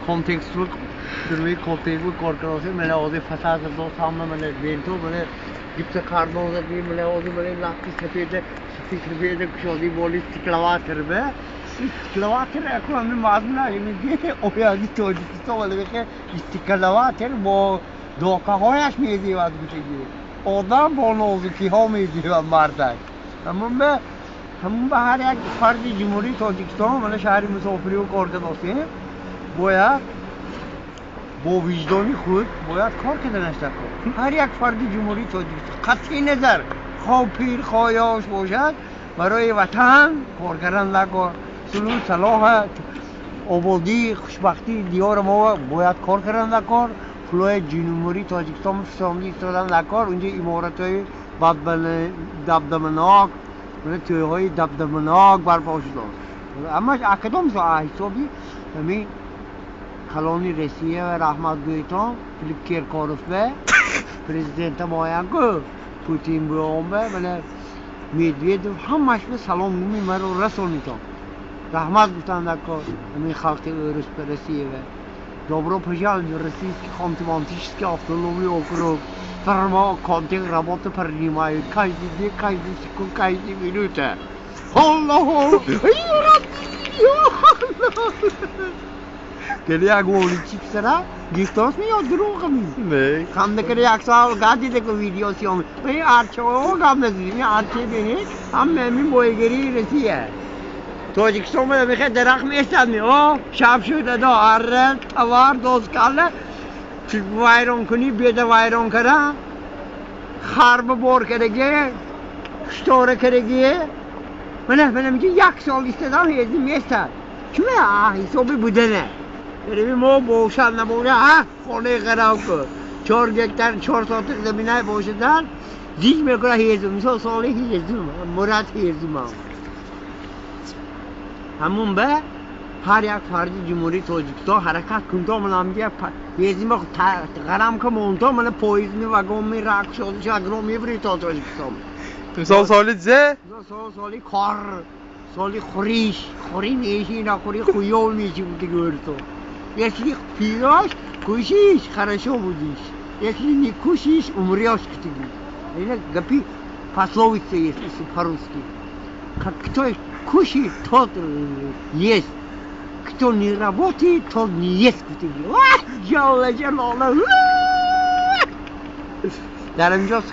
Контекст фирмаи Контекст кор кардосем. Мана ҳозир фасад дод, ҳама мана бенто, мана гипсокартон задем, мана ҳозир мана лақи сафеда, сафеда кушоди боли стекловатор ба стекловатор аку ҳамин мазмуна ҳамин ояди Тоҷикистон вале бихе стекловатор бо докаҳояш мезевад, гутаги одам бо нозукиҳо мезевад мардак. Ҳамун ба ҳамун ба ҳар як фарди Ҷумҳурии Тоҷикистон, мана шаҳри мусофириву кор кардосем, бояд бо виҷдони худ бояд кор карданаш даркор. Ҳар як фарди Ҷумҳурии Тоҷикистон, қатъи назар хо пир, хо ёш бошад, барои ватан кор кардан даркор. Сулҳу салоҳа, ободӣ, хушбахтии диёри мо бояд кор кардан даркор. Пулҳои Ҷумҳурии Тоҷикистон фисонди истодан даркор. Унҷо иморатҳои дабдабанок, тӯйҳои дабдабанок барпо шудааст. Ҳамаш акадом ҳисоби ҳамин калони Россия ва раҳмат гӯйтон Филипп Киркоров ба президента моянку Путин буомба, мана Медведев, ҳамаш ба салом гуми маро расонитон. Раҳмат гуфтан даркор ҳамин халқи урус ба Россия ва. Добро пожаловать в Российский Ханты-Мансийский автономный округ. Фирма Контек работу принимает каждый день, каждый секунд, каждый минута. Аллаху! Кели як воли чипсара гифтос ми ё дурӯғ ми? Не. Ханда кара як сол гадида ку видео сиём. Ин арчаҳо гап назидим, ин арча бини, ҳама ҳамин боигарии Россия. Тоҷикистон мехе дарахт местад ми, о, шаб шуд адо, арра, тавар, доскала, вайрон кунӣ, беда вайрон кара, харба бор караге, штора караге. Мана, мана миҷа як сол истадам, ҳезим местад. Чуме ҳисоби будане? Яъне мо бошад набошад, ҳа, хонаи ғарав ку. 4 гектар, 4 сотик заминай бошадан, зич мекунад ҳезум. Мисол соли ҳезум, мурат ҳезумам. Ҳамун ба ҳар як фарди Ҷумҳурии Тоҷикистон ҳаракат кунто, манамдия ҳезима ғарам ка монто, мана поездми вагонми рак шодиша агро мебури то Тоҷикистон. Мисол соли зе? Мисол соли кор, соли хӯриш, хӯрӣ меши, нахӯрӣ хуёв меши гуфти. Если пьешь, кушаешь, хорошо будешь. Если не кушаешь, умрешь. Это гапи пословица есть, если по-русски. Как кто кушает, тот ест. Кто не работает, тот не ест. Дар инҷо.